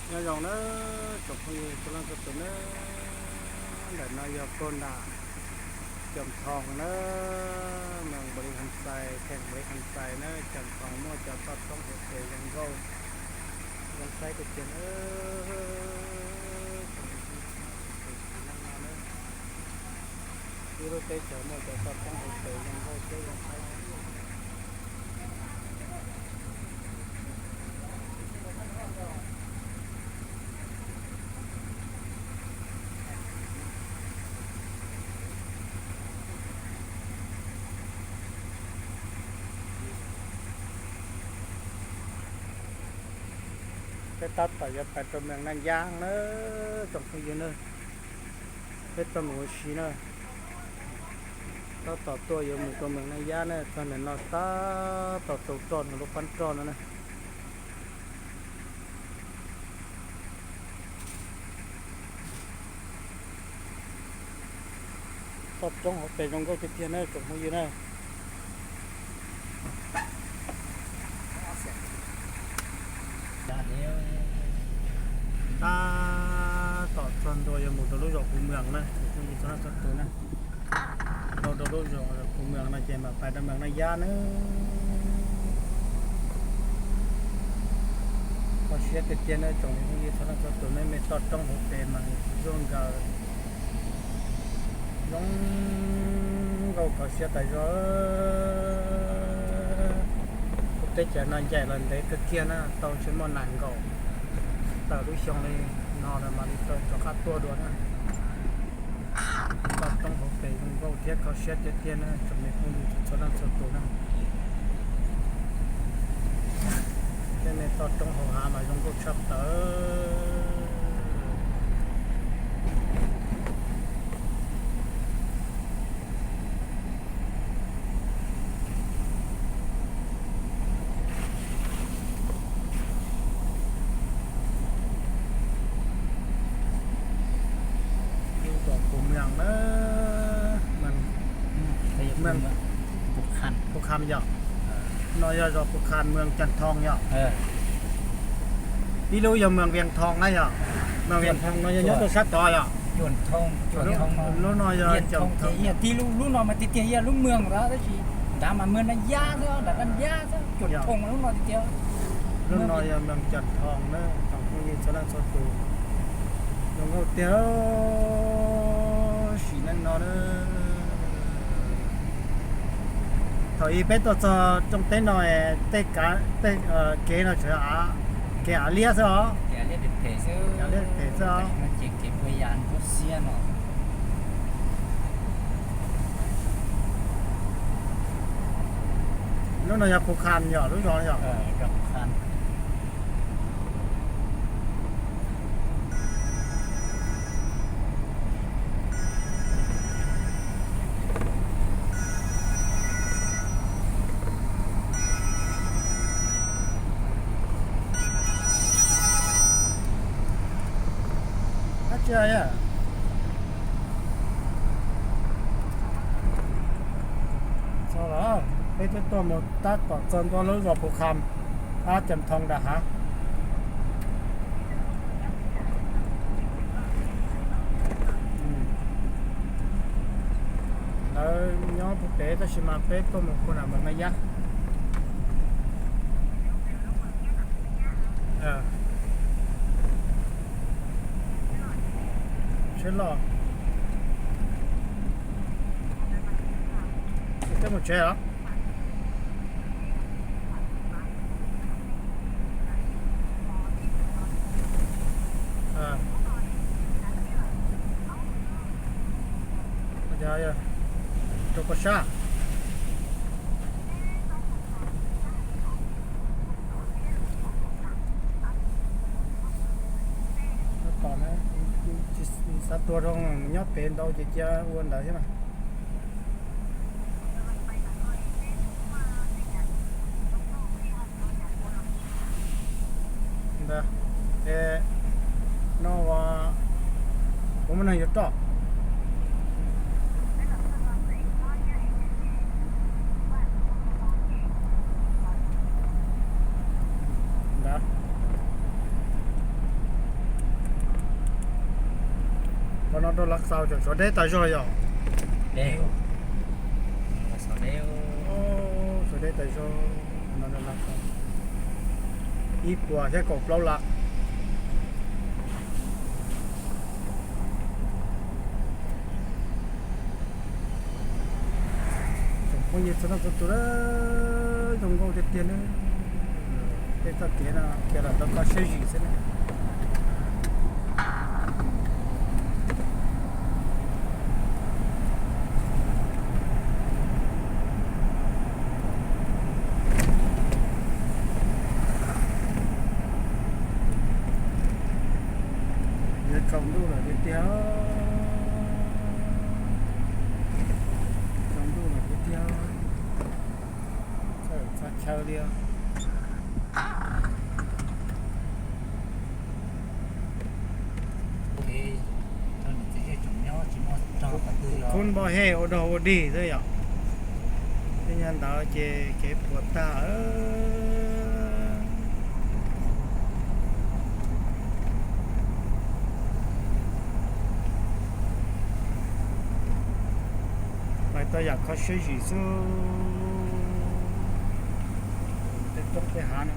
Nyob zoo nawb tsoom phooj ywg txhua leej txhua tus nawb, ntawm no yog puag nram Cam Thoo nawb, moos Npaus Lis Khas Xais, theem Npaus Lis Khas Xais nawb, Cam Thoo muaj cov toj roob hauv pes zoo nkauj, zoo saib tiag tiag nawb. Ib lub teb chaws muaj cov toj roob hauv pes zoo nkauj thiab zoo saib. Peb tab tom yuav pais rau moos Naj Yab na, tsoom phooj ywg na. Peb tuaj mus ua si na, tab tom tuaj yuav mus rau moos Naj Yab na, txog ntawm no tab tom tau roj no, lub qab roj no na. Toj roob hauv pes zoo nkauj tiag tiag na tsoom phooj ywg na. Tab tom txog ntua yuav mus rau lub zos Kuv Moos na, tsoom phooj ywg txhua leej txhua tus na. Dhau rau lub zos Kuv Moos no ces mam pais rau moos Naj Yab na. Kho siab tiag tiag na tsoom phooj ywg txhua leej txhua tus na, me toj roob hauv pes mas zuag nkaus, zoo nkauj kho siab tas zog. Lub teb chaws no ncaim los ntev kawg kiag na, tau ntshe muaj nees nkaum tawm lub xyoo li no lawm mam li tau rov qab tuaj dua na. Toj roob hauv pes zoo nkauj thiab kho siab tiag tiag na tsoom me phooj ywg txhua leej txhua tus na. Tej me toj roob hauv hav mas zoo nkauj tshaj plaws. Lub zos Kuv Moos na, Phu Kham yog, no yog zos Phu Kham, moos Cam Thoo yog. Ib lub yog moos Vias Thoo na yog, moos Vias Thoo no yog nyob rau sab tod yog. Lub no yog Cam Thoo. Tib lub, lub no mas tiag tiag yog lub moos tab sis nrad mas moos Naj Yab xwb, nrad Naj Yab xwb, Cam Thoo lub no tiag tiag. Lub no yog moos Cam Thoo na, tsoom phooj ywg txhua leej txhua tus. Zoo nkauj tiag sim neej no na. Thaum ub peb tuaj txog rooj teb no, tej kev no tseem kev av liab xwb os. Av liab phem xwb os. Lub no yog Phu Kham yog lub zos yog. Dab tsi a? Txog lawm, peb twb tuaj mus tab tom txog ntua lub zos Phu Kham, ab Cam Thoo nram hav. Lawv nyob puag pem tab sis mas peb tuaj mus puag nram Moos Naj Yab. Tsheb loj. Twb mus tsev los? Rau puas sab? Tom na, tsis xav tuag rau nyob pem ntau ces cia ua ntawd thiab mas. Ntawd, es no ua, kuv muaj neeg yuav roj. Ntawd, Rau Lav Xaus tseem suav deb tas zog yom. Suav deb tas zog. Ib puas thiab kaum plaub lab. Tsoom phooj ywg txhua leej txhua tus, zoo nkauj tiag tiag na. Tej txoj kev no ces los rau koj siab zim xwb na. Yuav tsaus ntuj lawm tiag tiag. Tsaus ntuj lawm tiag tiag. Txog chaw li. Khub npau hej ua dog ua dig xwb yom. Tej nyuag ntawd ces kev puas tag. Pais tau yam kho siab zim xwb. Tej roob tej hav no.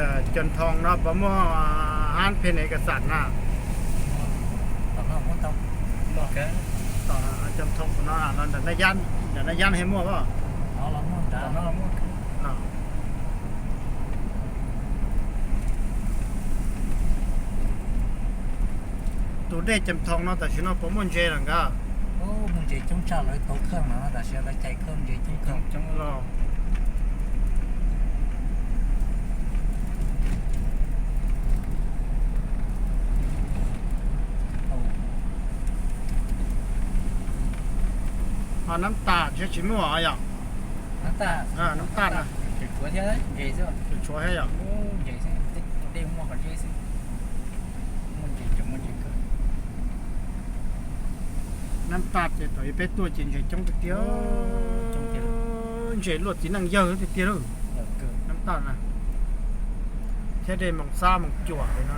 Ntawm Cam Thoo no puas muaj hab phe ne kas xam na? Cam Thoo no ntawm Naj Yab, ntawm Naj Yab he muaj os. Tus dej Cam Thoo no tam sim no puas muaj ntses lawm nkawd? Muaj ntses coob tshaj, lawv tau khawb no, tam sim lawv cais khawb ntses coob kawg. Ho nab tas tsis muaj yom? Nab tas na, tshuav thiab yom? Dej muaj qhov zeb xwb. Nab tas ces thaum ub peb tuaj ces ntses coob tiag tiag. Ntses luaj txiv neej yawg tiag tiag lauj. Nab tas na, thiab dej Moos Xab Moos Cuam no.